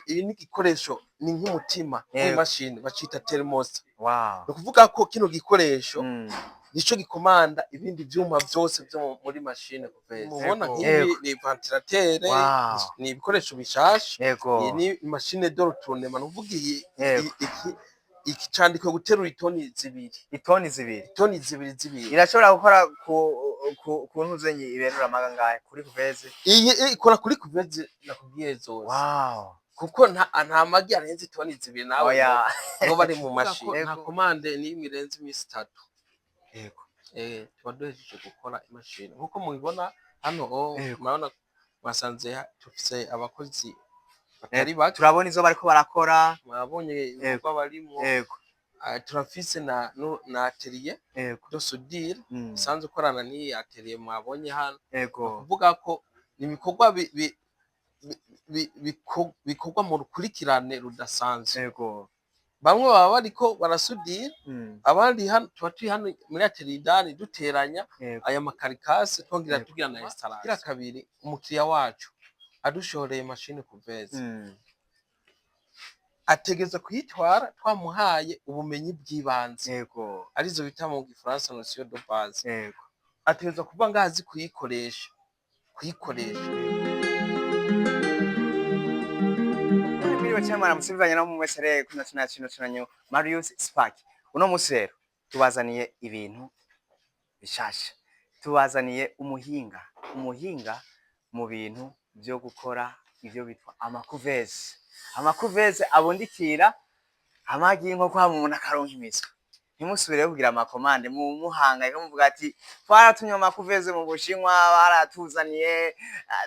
Iyi ni igikoresho, ni nk'umutima w'imashini, bacita thermostat. Ni ukuvuga ko kino gikoresho nico gikomanda ibindi vyuma vyose vyo muri machine couveuse. Mubona nk'ibi ni ventilateur, ni ibikoresho bishasha. Iyi ni machine de retournement, ni ukuvuga iyi iki candikwe guterura itoni 2. Itoni 2? Itoni 2 zibiri. Irashobora gukora ku ntuzenyi iberura amaga ngahe kuri couveuse? Iyi ikora kuri couveuse nakubwiye zose, kuko nta magi arenze itoni 2 nawe Oya. ngo bari mu mashini. Nta commande n'imwe irenze imisi 3. Tuba duhejeje gukora imashini nkuko mubibona hano. Murabona mwasanze dufise abakozi batari bake. Turabona izo bariko barakora. Mwabonye ibikorwa barimwo. Turafise na atelier de soudure isanzwe ikorana n'iyi atelier mwabonye hano. Kuvuga ko ni ibikorwa bikorwa mu rukurikirane rudasanzwe. Bamwe baba bariko barasudira, abandi hano tuba turi hano muri atelier indani duteranya aya ma carcasses, twongera tugira na installation. Gira kabiri, umukiriya wacu adushoreye machine couveuse, ategerezwa kuyitwara twamuhaye ubumenyi bw'ibanze, arizo bita mu gifaransa notion de base. Ategerezwa kuba ngaho azi kuyikoresha. Mwiriwe cyangwa mwaramutse bivanye no mu mwese rero kuna tuna kino tunanyo Marius Spark. Uno musi rero tubazaniye ibintu bishasha. Tubazaniye umuhinga mu bintu byo gukora ivyo bitwa ama couveuses. Ama couveuses abundikira amagi y'inkoko hama umuntu akaronka imiswi. Ntimusubire kugira ama commandes mu muhangayika muvuga ati twaratumye ama couveuses mu Bushinwa baratuzaniye,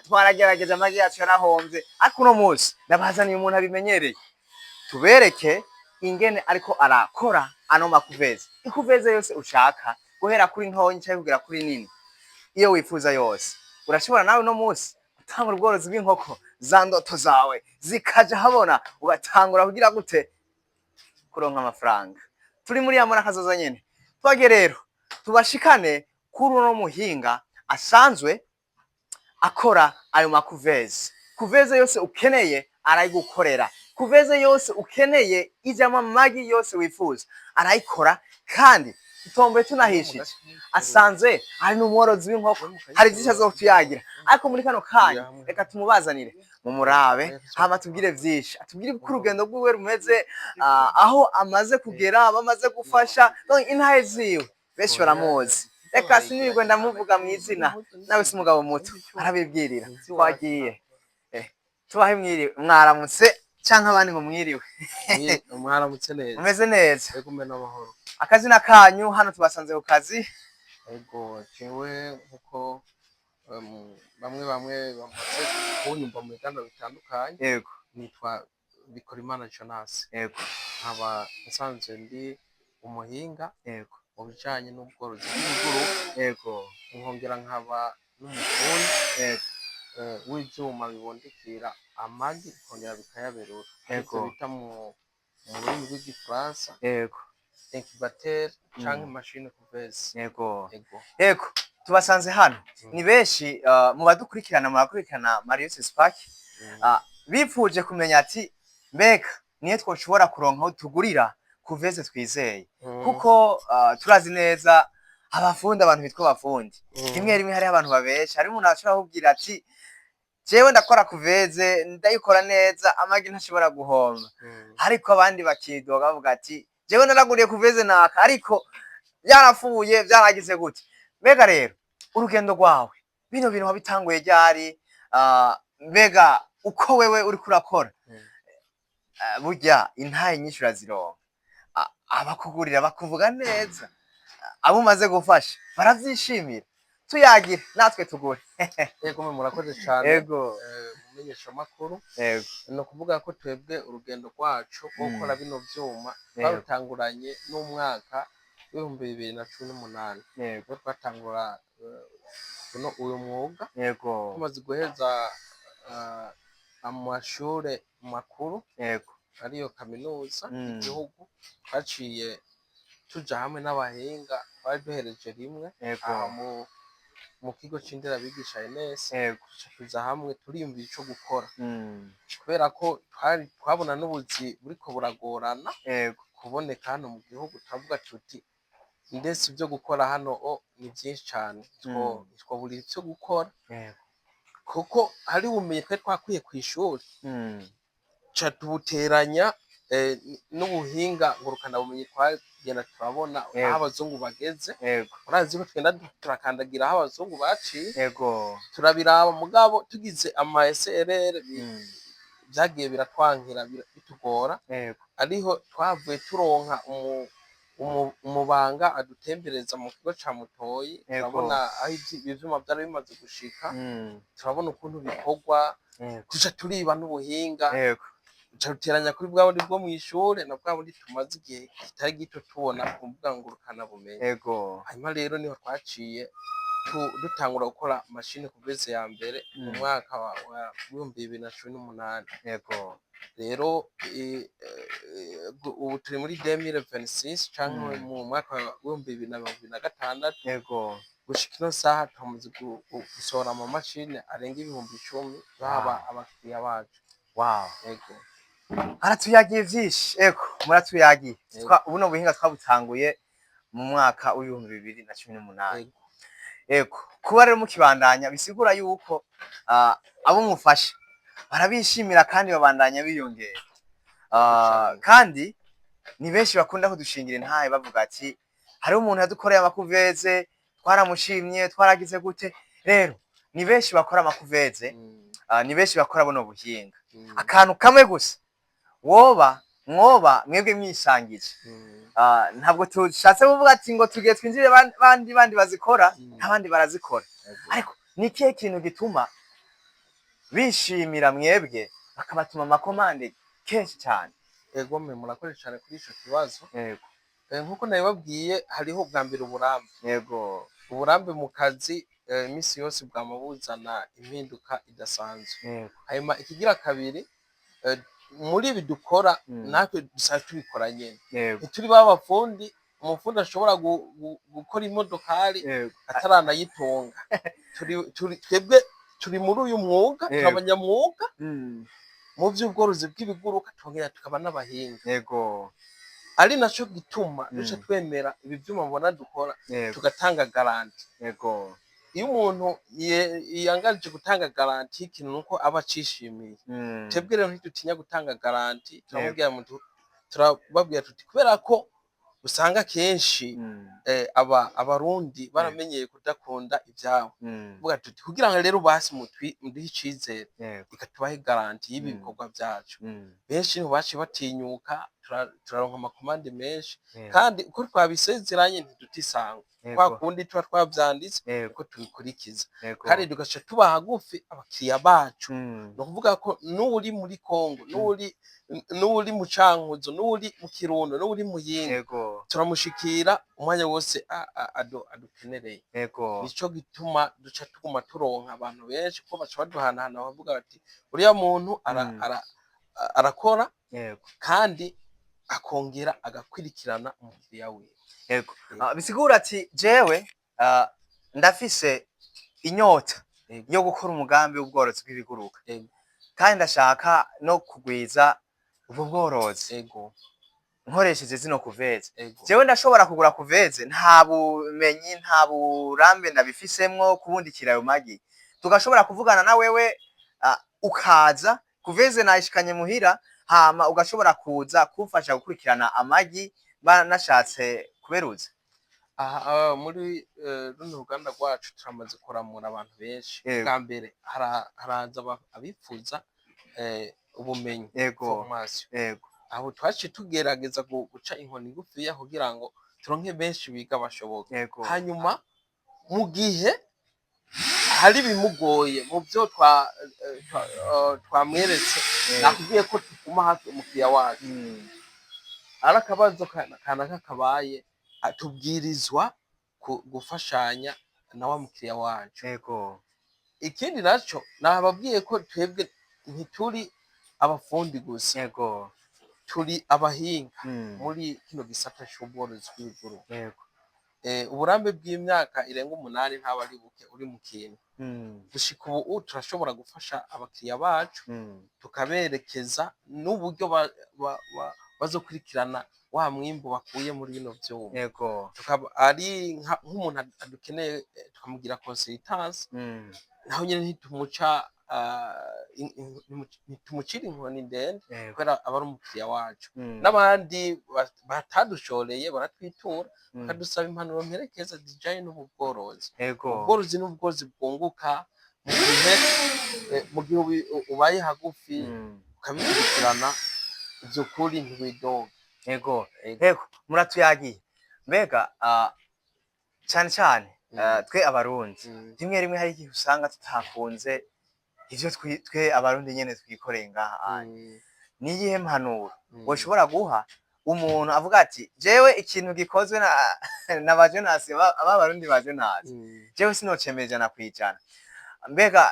twaragerageje amagi yacu yarahomvye. Ariko uno munsi ndabazaniye umuntu abimenyereye, tubereke ingene ariko arakora ano ma couveuses. I couveuse yose ushaka, guhera kuri ntonyi canke kugera kuri nini, iyo wifuza yose urashobora nawe uno munsi gutangura ubworozi bw'inkoko, za ndoto zawe zikaja habona, ugatangura kugira gute kuronka amafaranga. Turi muri ya mbona kazoza nyene. Twagiye rero tubashikane kuri uno muhinga asanzwe akora ayo ma couveuses. Couveuse yose ukeneye arayigukorera, couveuse yose ukeneye ijamwo amagi yose wifuza arayikora. Kandi tutomboye tunahishije, asanzwe ari n'umworozi w'inkoko, hari vyinshi azotuyagira. Ariko muri kano kanya reka tumubazanire mumurabe, hama tubwire vyinshi, atubwire uko urugendo rwiwe rumeze, aho amaze kugera, bamaze gufasha. Donc intahe ziwe benshi baramuzi, reka sinirirwe ndamuvuga mw'izina, nawe si umugabo muto arabibwirira. Twagiye, tubahe mwiriwe, mwaramutse canke abandi ngo mwiriwe. Mwaramutse neza. Mumeze neza? Ego, mbe n'amahoro. Akazina kanyu? Hano tubasanze ku kazi. Ego, jewe nkuko bamwe bamwe bamaze kunyumva mu biganiro bitandukanye, nitwa Bikorimana Jonas, nkaba nsanzwe ndi umuhinga mu bijanye n'ubworozi bw'ibiguruka, nkongera nkaba n'umufundi w'ivyuma bibundikira amagi bikongera bikayaberura, arivyo bita mu rurimi rw'igifaransa incubateur canke machine couveuse. Ego. Yego, tubasanze hano ni benshi mu badukurikirana, murakurikirana Marius Spark, bipfuje kumenya ati mbega niyo twoshobora kuronka aho tugurira couveuse twizeye, kuko turazi neza abafundi, abantu bitwa abafundi, rimwe rimwe hariho abantu babesha. Hariho umuntu ashobora kukubwira ati jewe ndakora couveuse, ndayikora neza, amagi ntashobora guhomba, ariko abandi bakidoga bavuga ati jewe naraguriye couveuse naka ariko byarapfuye, byaragize gute. Mbega rero urugendo rwawe, bino bintu wabitanguye ryari? Mbega uko wewe uriko urakora, burya intahe nyinshi urazironka, abakugurira bakuvuga neza, abo umaze gufasha baravyishimira? Tuyagire natwe tugure. Ego, mwe murakoze cane. Mumenyeshamakuru, ni ukuvuga ko twebwe urugendo rwacu rwo gukora bino vyuma twarutanguranye n'umwaka w'2018, niho twatangura uno uyu mwuga, tumaze guheza amashure makuru, ariyo kaminuza y'igihugu. Twaciye tuja hamwe n'abahinga twari duhereje rimwe aha mu Mu kigo c'inderabigisha ENS, tuca tuza hamwe, turiyumvira ico gukora, kubera ko twari twabona n'ubuzi buriko buragorana kuboneka hano mu gihugu. Turavuga tuti: "Ndetse ivyo gukora hano ni vyinshi cane, twobura ivyo gukora," kuko hari ubumenyi twari twakwiye kw'ishuri, ca tubuteranya n'ubuhinga ngurukanabumenyi twagenda turabona aho abazungu bageze. Urazi ko tugenda turakandagira aho abazungu baciye. Turabiraba, mugabo tugize ama SRR, vyagiye biratwankira, bitugora. Ariho twavuye turonka umubanga adutembereza mu kigo ca Mutoyi. Turabona aho ivyuma vyari bimaze gushika, turabona ukuntu bikorwa, tuca turiba n'ubuhinga, duca duteranya kuri bwa bundi bwo mw'ishure na bwa bundi tumaze igihe kitari gito tubona ku mbuga ngurukanabumenyi. Hanyuma rero niho twaciye dutangura gukora machine couveuse ya mbere mu mwaka wa 2018. Rero ubu turi muri 2026 canke mu mwaka wa 2026. Gushika ino saha tumaze gusohora ama mashini arenga 10,000, baba abakiriya bacu. Ego. Aratuyagiye vyinshi, ego, muratuyagiye. Ego. Buno buhinga twabutanguye mu mwaka wa 2018. Ego, kuba rero mukibandanya bisigura yuko abo mufasha barabishimira kandi babandanya biyongera. Cane. Kandi ni benshi bakunda kudushingira intahe bavuga ati: "Hariho umuntu yadukoreye ama couveuses, twaramushimye, twaragize gute." Rero ni benshi bakora ama couveuses, ni benshi bakora buno buhinga. Akantu kamwe gusa woba mwoba mwebwe mwisangije, ntabwo tushatse kuvuga ati ngo tugiye twinjire bandi bazikora, n'abandi barazikora, ariko ni ikihe kintu gituma bishimira mwebwe bakabatuma ama commandes kenshi cyane? Ego mwe, murakoze cane kuri ico kibazo. Nkuko nabibabwiye, hariho bwa mbere uburambe. Uburambe mu kazi, imisi yose bwama buzana impinduka idasanzwe. Hanyuma ikigira kabiri, muri ibi dukora, natwe dusanzwe tubikora nyene. Ntituri ba bafundi, umufundi ashobora gukora imodokari ataranayitunga. Twebwe turi muri uyu mwuga, turi abanyamwuga mu vy'ubworozi bw'ibiguruka, tukongera tukaba n'abahinga, ari naco gituma duca twemera ibi vyuma mubona dukora, tugatanga garantie. Iyo umuntu yiyangaje gutanga garantie y'ikintu, nuko aba acishimiye. Twebwe rero ntidutinya gutanga garantie. Turamubwira, turababwira tuti, kubera ko usanga kenshi aba abarundi baramenyeye kudakunda ivyabo, tuvuga tuti: "Kugira ngo rero basi muduhe icizere, reka tubahe garantie y'ibi bikorwa vyacu." Benshi niho baciye batinyuka, turaronka ama commandes menshi. Kandi uko twabisezeranye, ntiduta isango. Kwa kundi tuba twavyanditse, niko tubikurikiza. Kandi tugaca tuba hagufi abakiriya bacu. Ni ukuvuga ko n'uwuri muri Kongo, n'uwuri mu Cankuzo, n'uwuri mu Kirundo, n'uwuri Muyinga, turamushikira umwanya wose adukenereye. Nico gituma duca tuguma turonka abantu benshi, kuko baca baduhanahana, bakavuga bati: "Uriya muntu arakora kandi akongera agakwirikirana umukiriya wiwe." Bisigura ati jewe ndafise inyota yo gukora umugambi w'ubworozi bw'ibiguruka, kandi ndashaka no kugwiza ubwo bworozi nkoresheje zino couveuses. Jewe ndashobora kugura couveuse, nta bumenyi, nta burambe ndabifisemwo kubundikira ayo magi. Tugashobora kuvugana na wewe, ukaza, couveuse nayishikanye muhira, hama ugashobora kuza kumfasha gukurikirana amagi nashatse kuberuza. Aha muri runo ruganda rwacu turamaze kuramura abantu benshi. Bwa mbere haraza abifuza ubumenyi, formation. Aho twaciye tugerageza guca inkoni ngufiya kugira ngo turonke benshi biga bashoboka. Hanyuma mu gihe hari ibimugoye mu vyo twamweretse, nakubwiye ko tuguma hafi umukiriya wacu. Ari akabazo kanaka kabaye, tubwirizwa gufashanya na wa mukiriya wacu. Ikindi naco, nababwiye ko twebwe ntituri abafundi gusa, turi abahinga muri kino gisata c'ubworozi bw'ibiguruka. Uburambe bw'imyaka irenga 8 ntaba ari buke uri mu kintu. Gushika ubu turashobora gufasha abakiriya bacu, tukaberekeza n'uburyo bazokurikirana wa mwimbu bakuye muri bino vyuma. Tukaba ari nk'umuntu adukeneye, tukamugira consultance, naho nyene ntitumuca ntitumucira inkoni ndende, kubera aba ari umukiriya wacu. N'abandi batadushoreye baratwitura, bakadusaba impanuro mperekeza zijanye n'ubu bworozi. Ubworozi n'ubworozi bwunguka mu gihe ubaye hagufi, ukabikurikirana vyukuri, ntiwidoga. Ego. Ego, muratuyagiye. Mbega cane cane twe Abarundi, rimwe rimwe hari igihe usanga tutakunze ivyo twe Abarundi nyene twikoreye ngaha anye. Niyihe mpanuro woshobora guha umuntu avuga ati: "Jewe ikintu gikozwe na ba Jonas, ba Barundi ba Jonas, jewe sinocemera 100%"? Mbega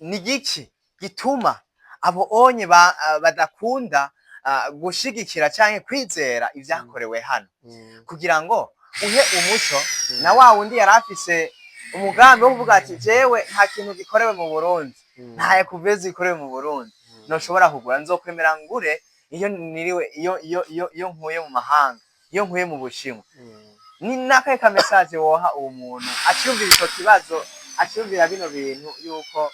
ni igiki gituma abo onye badakunda gushigikira canke kwizera ivyakorewe hano, kugira ngo uhe umuco na wa wundi yari afise umugambi wo kuvuga ati: "Jewe nta kintu gikorewe mu Burundi, nta couveuse ikorewe mu Burundi noshobora kugura, nzokwemera ngure iyo niriwe iyo nkuye mu mahanga, iyo nkuye mu Bushinwa"? Ni nakahe ka message woha uwo muntu aciyumvira ico kibazo, aciyumvira bino bintu yuko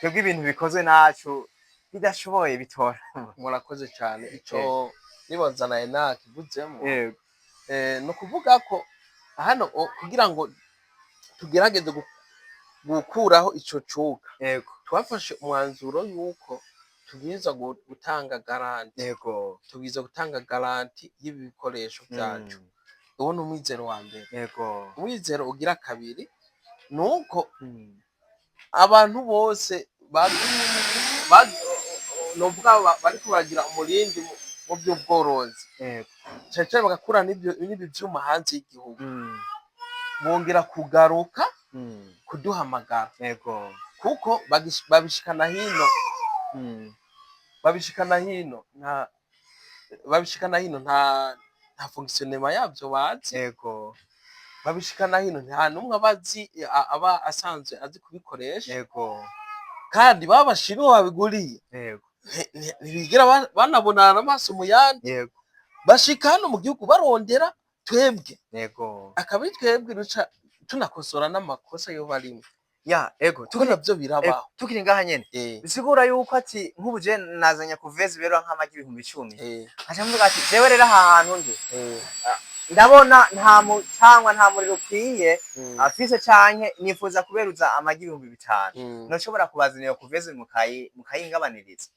twebwe ibintu bikozwe nacu bidashoboye bitora? Murakoze cyane. Ico nibaza naye nakivuzemo. Ni ukuvuga ko hano kugira ngo tugerageze gukuraho ico cuka, twafashe umwanzuro yuko tubwirizwa gutanga garantie. Tubwirizwa gutanga garantie y'ibi bikoresho vyacu. Uwo ni umwizero wa mbere. Umwizero ugira kabiri ni uko abantu bose novuga bariko baragira umurindi mu vy'ubworozi, cane cane bagakura n'ibi vyuma hanze y'igihugu, bongera kugaruka kuduhamagara, kuko babishikana hino, babishikana hino nta babishikana hino nta fonctionnement yavyo bazi. Babishikana hino nta n'umwe aba azi, aba asanzwe azi kubikoresha. Kandi babashinwa babiguriye ntibigera banabonana amaso mu yandi. Bashika hano mu gihugu barondera twebwe, akaba ari twebwe duca tunakosora n'amakosa yoba arimwo, Ya, ego. kuko navyo birabaho. Tukiri ngaha nyene, bisigura yuko ati nk'ubu je nazanye couveuse rero nk'amagi 10,000, nkaca mvuga ati: "Jewe rero aha hantu ndi ndabona nta mucangwa, nta muriro ukwiye afise, canke nifuza kuberuza amagi 5000, noshobora kubazanira iyo couveuse mukayingabaniriza?"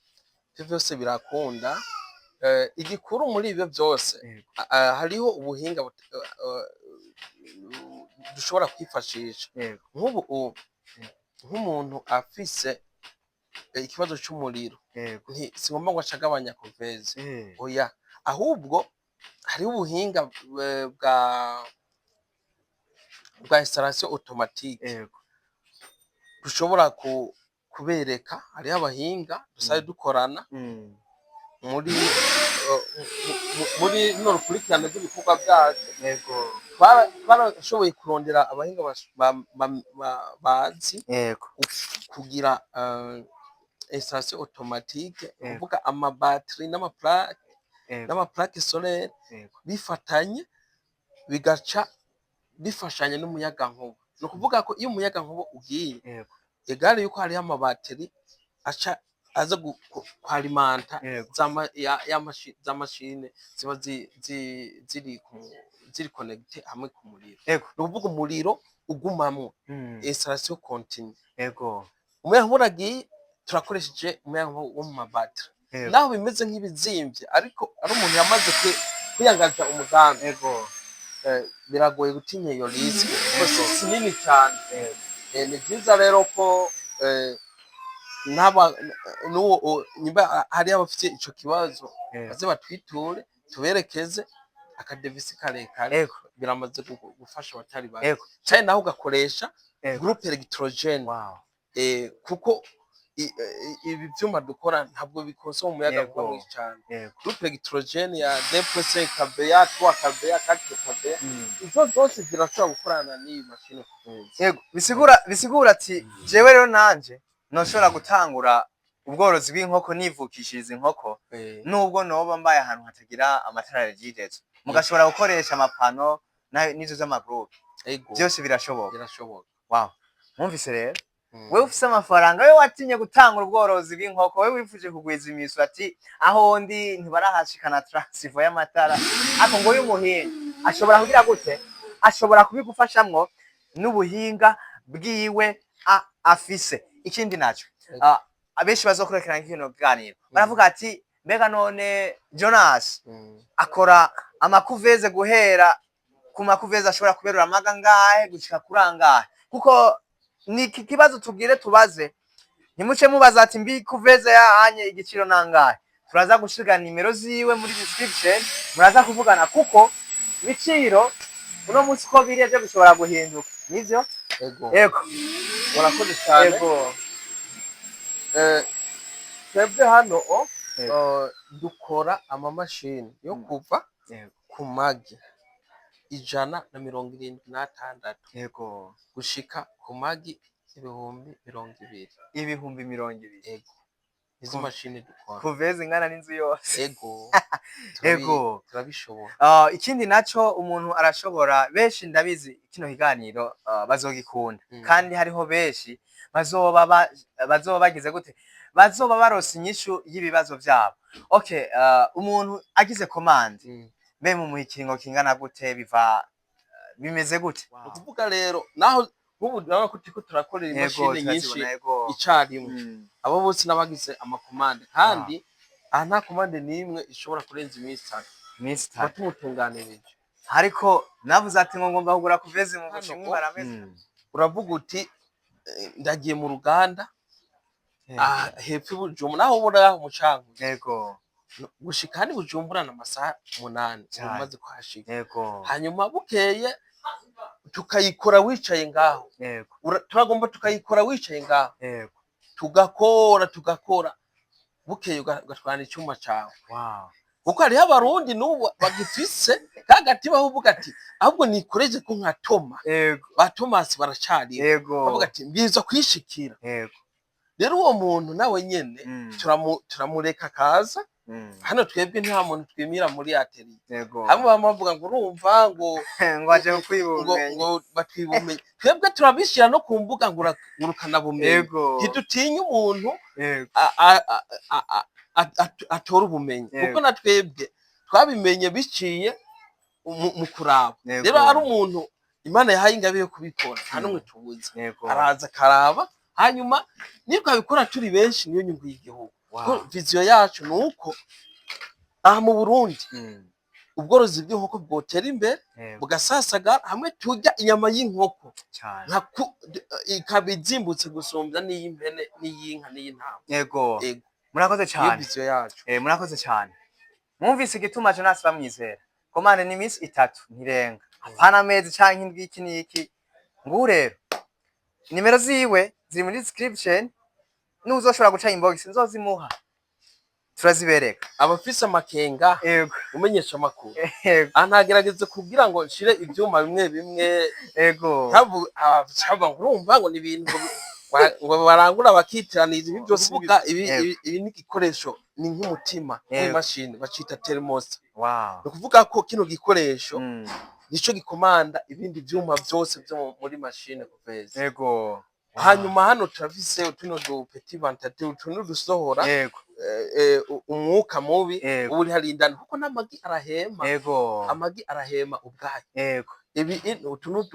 Ivyo vyose birakunda. Igikuru muri ivyo vyose, hariho ubuhinga dushobora kwifashisha. Nk'ubu nk'umuntu afise ikibazo c'umuriro, si ngombwa ngo ace agabanya couveuse. Oya, ahubwo hariho ubuhinga bwa installation automatique dushobora kubereka. Hariho abahinga dusanzwe dukorana muri runo rukurikirane rw'ibikorwa vyacu. Twarashoboye kurondera abahinga bazi kugira installation automatique, kuvuga amabatiri n'amaplaque n'amaplaque solaire bifatanye, bigaca bifashanya n'umuyagankuba. Ni ukuvuga ko iyo umuyagankuba ugiye, egare yuko hariho amabateri aca aza kwalimanta za mashine ziba ziri connectées hamwe ku muriro. Ni ukuvuga umuriro ugumamwo, installation continue. Umuyagankuba uragiye, turakoresheje umuyagankuba wo mu mabateri. Naho bimeze nk'ibizimvye, ariko ari umuntu yamaze kwiyangaja umugambi, biragoye gutinya iyo risque kuko si nini cane. Ni vyiza rero ko n'uwo nyimba hariyo abafise ico kibazo, baze batwiture, tuberekeze akadevisi karekare. Biramaze gufasha abatari bake. Canke naho ugakoresha groupe électrogène, kuko ibi vyuma dukora ntabwo bikonsoma umuyagankuba mwinshi cane. Groupe électrogène ya 2.5 kVA, 3 kVA, 4 kVA. Izo zose zirashobora gukorana n'iyi mashini couveuse. Yego, bisigura ati jewe rero nanje noshobora gutangura ubworozi bw'inkoko, nivukishiriza inkoko, nubwo noba mbaye ahantu hatagira amatara ya Regideso, mugashobora gukoresha amapano n'izo z'ama groupe. Ego. Byose birashoboka. Birashoboka. Wow, mwumvise rero. Wewe ufise amafaranga, wewe watinye gutangura ubworozi bw'inkoko, wewe wifuje kugwiza imiswi, ati aho ndi ntibarahashikana transfo y'amatara, ako ngo uyu muhinga ashobora kugira gute? Ashobora kubigufashamwo n'ubuhinga bwiwe afise. Ikindi naco, abenshi bazokurikirana kino kiganiro baravuga ati mbega none Jonas akora ama couveuses guhera ku ma couveuses ashobora kuberura amaga ngahe gushika kuri angahe? Kuko ni iki kibazo tugire tubaze. Ntimuce mubaza ati mbi couveuse yahanye igiciro nangahe. Turaza gushiga nimero ziwe muri description, muraza kuvugana, kuko ibiciro uno munsi uko biri ejo bishobora guhinduka, nivyo? Ego. Yego. Murakoze cyane. Yego. Twebwe hano Yego. dukora amamashini yo kuva ku magi 176 gushika ku magi 20,000. 20,000. Ego, izo mashini dukora. Couveuse ingana n'inzu yose. Ego. Ego. Turabishobora. Ikindi naco, umuntu arashobora, benshi ndabizi kino kiganiro bazogikunda, kandi hariho benshi bazoba bagize gute, bazoba baronse inyishu y'ibibazo vyabo. Okay, umuntu agize commande, mbe mumuha ikiringo kingana gute? Biva bimeze gute? Ni ukuvuga rero naho nk'ubu urabona ko turiko turakorera imashini nyinshi Turazibona, yego. icarimwe. Abo bose n'abagize ama commandes, kandi aha nta commande n'imwe ishobora kurenza iminsi 3. Iminsi Tuba 3. tumutunganirije. Ariko navuze ati ngo ngomba kugura couveuse mu Hano Bushinwa, barameze. Uravuga uti ndagiye mu ruganda aha hepfo i Bujumbura, naho ubona yaho mu Cankuzo, gushika hano i Bujumbura ni amasaha 8 uba umaze kuhashika. Hanyuma bukeye tukayikora wicaye ngaho. Turagomba tukayikora wicaye ngaho. Tugakora, tugakora, bukeye ugatwara icuma cawe. Kuko hariho Abarundi n'ubu bagifise ka gatima, aho uvuga ati ahubwo nikoreje ko nka Toma, ba Tomasi baracariho, bavuga ati mbiza kwishikira. Rero uwo muntu nawe nyene turamureka akaza hano. Twebwe nta muntu twimira muri atelier. Hamwe bama bavuga ngo urumva ngo ngo aje kukwiba ngo ubumenyi. Ngo batwiba ubumenyi. Twebwe turabishyira no ku mbuga ngurukanabumenyi. Ntidutinya umuntu atora ubumenyi, kuko na twebwe twabimenye biciye mu kuraba. Rero ari umuntu Imana yahaye ingabire yo kubikora, nta n'umwe tubuza, araza akaraba. Hanyuma niyo twabikora turi benshi, niyo nyungu y'igihugu. Kuko vision yacu ni uko aha mu Burundi ubworozi bw'inkoko bwotera imbere, bugasasagara, hamwe turya inyama y'inkoko ikaba izimbutse gusumbya n'iy'impene n'iy'inka n'iy'intama. Yego. Ego. Murakoze Niyo cyane. vision yacu. Murakoze cyane. Mwumvise igituma Jonas bamwizera. Commande ni iminsi 3, ntirenga, apana amezi canke indwi, iki n'iki. Ngubu rero nimero ziwe ziri muri description, n'uzoshobora guca inbox nzozimuha, turazibereka. Abafise amakenga, umenyesha amakuru, aha ntagerageze kugira ngo nshire ivyuma bimwe bimwe. Havu ngo urumva ngo ni ibintu ngo barangura bakitiraniza ibi byose. Kuvuga ibi, ibi ni igikoresho, ni nk'umutima w'imashini, bacita thermostat. Ni ukuvuga ko kino gikoresho nico gikomanda ibindi vyuma vyose vyo muri mashine couveuse. Hanyuma hano turafise tuno du petit ventilateur, utuntu dusohora umwuka mubi uba uri hariya indani, kuko n'amagi arahema. Amagi arahema ubwayo. Ibi utu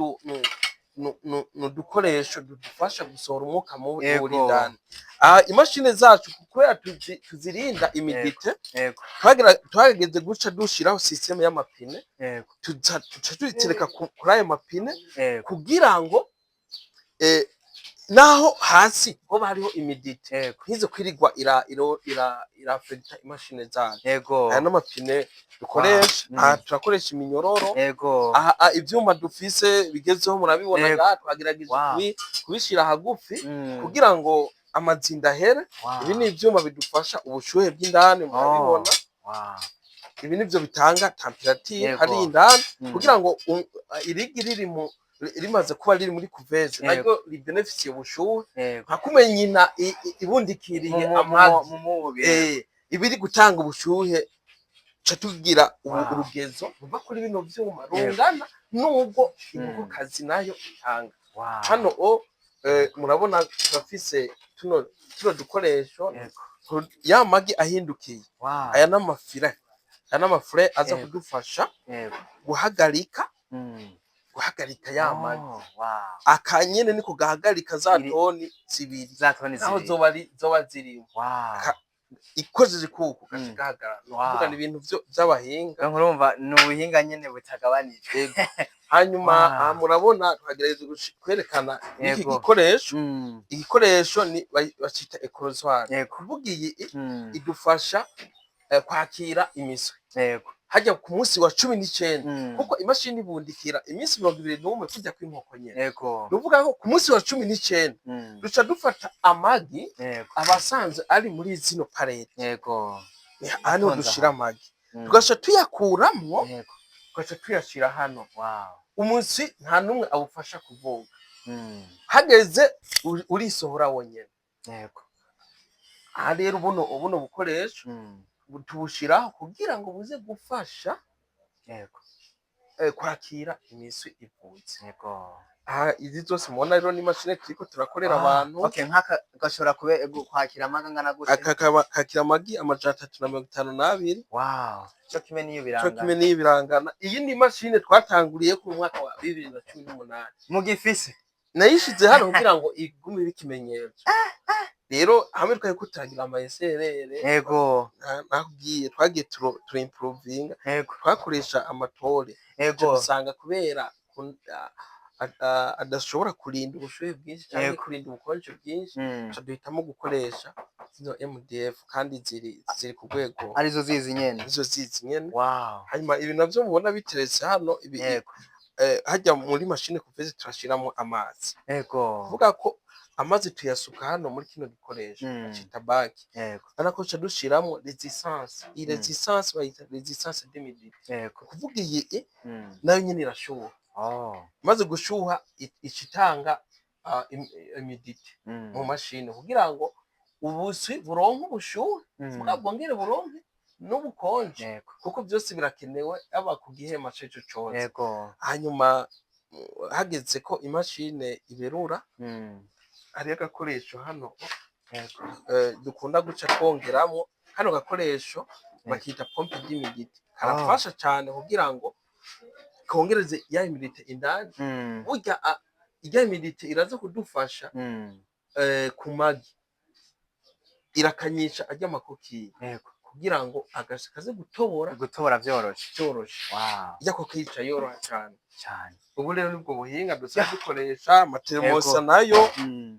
ni udukoresho dudufasha gusohora umwuka mubi uba uri indani. Aha imashini zacu, kubera tuzirinda humidité, twagerageze guca dushiraho système y'amapine, tuca tuyitereka kuri ayo mapine kugira ngo naho hasi hoba hariho humidité, ntize kwirirwa ira affecta imashini zacu. Aya n'amapine dukoresha. Aha turakoresha iminyororo. Aha ivyuma dufise bigezeho murabibona ngaha, twagerageje kubishira hagufi kugira ngo amazinda ahere. Ibi ni ivyuma bidufasha ubushuhe bw'indani, murabibona. Ibi nivyo bitanga température hari indani kugira ngo irigi riri mu rimaze kuba riri muri couveuse, naryo ribénéficiye ubushuhe nka kumwe nyina ibundikiriye amagi. Mu mubi. Iba iri gutanga ubushuhe, ca tugira urugezo ruva kuri bino vyuma rungana n'ubwo inkokokazi nayo itanga. Hano murabona turafise tuno dukoresho ya magi ahindukiye. Aya n'amafilets, aya n'amafilets aza kudufasha guhagarika guhagarika ya magi. Aka nyene niko gahagarika za toni 2 Za toni naho 2. zoba zirimo. Ikojeje kuko gaca gahagarara. Ni ukuvuga ni ibintu vy'abahinga. Donc urumva ni ubuhinga nyene butagabanije. Yego. Hanyuma aha murabona twagerageza kwerekana iki gikoresho. Igikoresho ni bacita éclosoir. Kuvuga iyi idufasha kwakira imiswi hajya ku munsi wa 19, kuko imashini ibundikira iminsi 21 kujya kw'inkoko nyene. Ni ukuvuga ko ku munsi wa 19 duca dufata amagi abasanzwe ari muri zino palettes. Aha niho Atonze dushira aha. amagi, tugaca tuyakuramwo, tugaca tuyashira hano. Umunsi nta n'umwe awufasha kuvuga. Hageze urisohora wonyene. Aha rero buno bukoresho tubushiraho kugira ngo buze gufasha kwakira imiswi ivutse. Aha izi zose mubona rero ni imashini turiko turakorera abantu. Okay, nk'aka gashobora kwakira amagi angana gute? Aka kaba kakira amagi 352. Wow, co kimwe n'iyo Co birangana. Kimwe n'iyo birangana. Iyi ni imashini twatanguriye ku mwaka wa 2018. Mugifise? Nayishize hano kugira ngo igume ibe ikimenyetso. Rero hamwe twariko turagira ama SRR, nakubwiye twagiye turaimprovinga, twakoresha amatore, dusanga kubera adashobora kurinda ubushuhe bwinshi canke kurinda ubukonje bwinshi, duca duhitamwo gukoresha zino MDF, kandi ziri ku rwego. Arizo zizi nyene? Nizo zizi nyene. Hanyuma ibi navyo mubona biteretse hano, ibi harya muri machine couveuse turashiramwo amazi. Kuvuga ko amazi tuyasuka hano muri kino gikoresho bacita bac. Urabona ko duca dushiramwo résistance. Iyi résistance bayita résistance d'humidité. Kuvuga iyi nayo nyene irashuha. Imaze gushuha ica itanga humidité mu mashini kugira ngo ubuswi buronke ubushuhe, mugabo bwongere buronke n'ubukonje, kuko vyose birakenewe, yaba ku gihema carico cose. Hanyuma hageze ko imashine iberura, hariyo agakoresho hano dukunda guca twongeramwo. Kano gakoresho bakita pompe d'humidité, karafasha cane kugira ngo kongereze ya humidité indani. Burya irya humidité iraza kudufasha ku magi, irakanyisha arya macoquilles kugira ngo agasha kaze gutobora. Gutobora vyoroshe. Vyoroshe. Irya coquille ica yoroha cane. Cane. Ubu rero nibwo buhinga dusanzwe dukoresha. Amateremusa nayo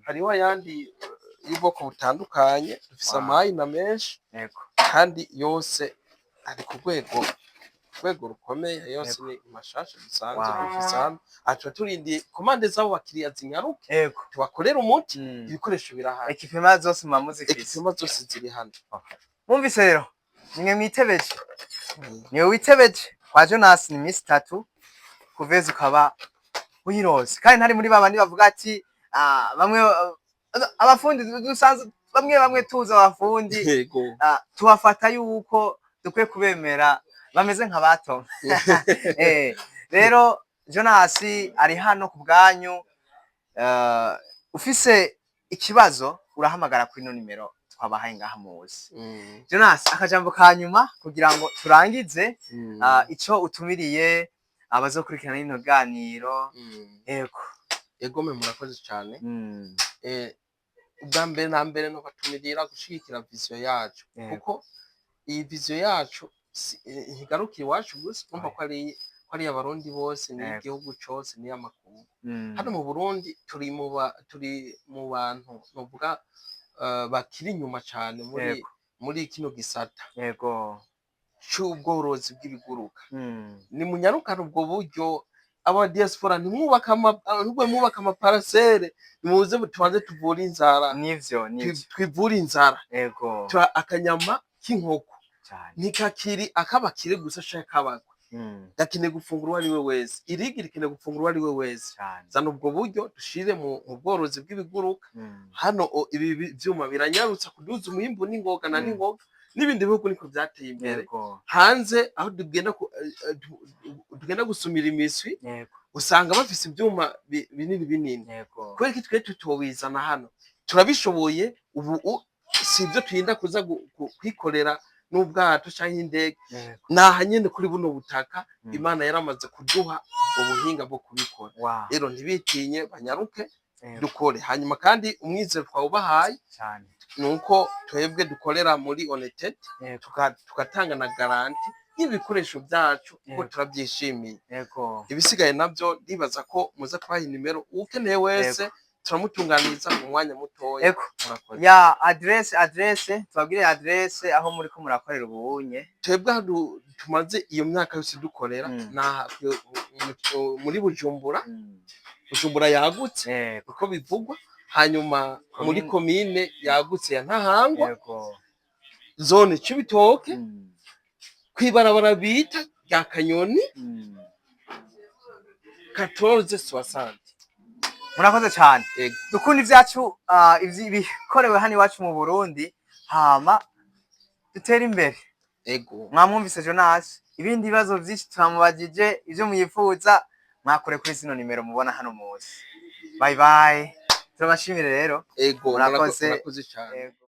hariho ayandi y'ubwoko butandukanye dufise, amayina menshi, kandi yose ari ku rwego rukomeye. Yose ni mashasha dusanzwe dufise hano. Aha tuba turindiye commande z'abo bakiriya zinyaruke, tubakorere umuti. Ibikoresho birahari. Équipement zose muba muzifise? Équipement zose ziri hano. Mwumvise rero, nimwe mwitebeje, niwe witebeje kwa Jonas. Ni iminsi 3 couveuse ukaba uyirose, kandi ntari muri babandi bavuga ati bamwe abafundi dusanzwe, bamwe bamwe tuzi abafundi, tubafata yuko dukwiye kubemera, bameze nka bato. Rero Jonas ari hano ku bwanyu. Ufise ikibazo urahamagara kuri ino nimero twabahaye ngaha muzi. Jonas, akajambo ka nyuma kugira ngo turangize, ico utumiriye abazokurikirana bino biganiro? Yego. Egome, murakoze cane. Ubwa mbere na mbere nobatumirira gushigikira vision yacu, kuko iyi vision yacu ntigarukira iwacu gusa. Urumva ko ari abarundi bose, ni igihugu cose, ni amakungu. Hano mu Burundi turi mu bantu novuga bakiri inyuma cane muri muri kino gisata c'ubworozi bw'ibiguruka. Ni munyarukane ubwo buryo. Aba diaspora, ntimwubake ntugwe mwubaka amaparcelles, nimuze tubanze tuvure inzara. Nivyo, nivyo. Twivure inzara. Tura akanyama k'inkoko. Ntikakiri akabakire gusa canke kabagwa, gakeneye gufungura uwo ari we wese. Irigi rikeneye gufungura uwo ari we wese. Zana ubwo buryo dushire mu bworozi bw'ibiguruka. Hano ibi vyuma biranyarutsa kuduza umwimbu n'ingoga na n'ingoga. N'ibindi bihugu niko vyateye imbere. Hanze aho tugenda tugenda gusumira imiswi, usanga bafise ivyuma binini binini. Kubera ko twe tutobizana hano? Turabishoboye. Ubu si ibyo turinda kuza kwikorera n'ubwato canke indege. Naha nyene kuri buno butaka. Imana yaramaze kuduha ubwo buhinga bwo kubikora. Rero ntibitinye, banyaruke, dukore. Hanyuma kandi umwizero twawubahaye, nuko twebwe dukorera muri honnêteté, tugatanga na garantie y'ibikoresho byacu kuko turabyishimiye. Ibisigaye nabyo ndibaza ko muza kubaha inimero, ukeneye wese turamutunganiriza mu mwanya mutoya. Murakoze. Ya adresse, tubabwire adresse aho muri ko murakorera ubunye. Twebwe aho tumaze iyo myaka yose dukorera, naha muri Bujumbura, Bujumbura yagutse, uko bivugwa. Hanyuma muri komine yagutse ya Ntahangwa, zone Cibitoke, kw'ibarabara bita rya Kanyoni, 1460. Murakoze cyane. Yego. Dukunda ivyacu, ibikorewe hano iwacu mu Burundi, hama dutere imbere. Mwamwumvise Jonas, ibindi bibazo vyinshi turamubajije, ivyo muyifuza mwakure kuri zino nimero mubona hano musi. Bye bye, turabashimire rero. Ego. Murakoze. Murakoze cyane. Yego.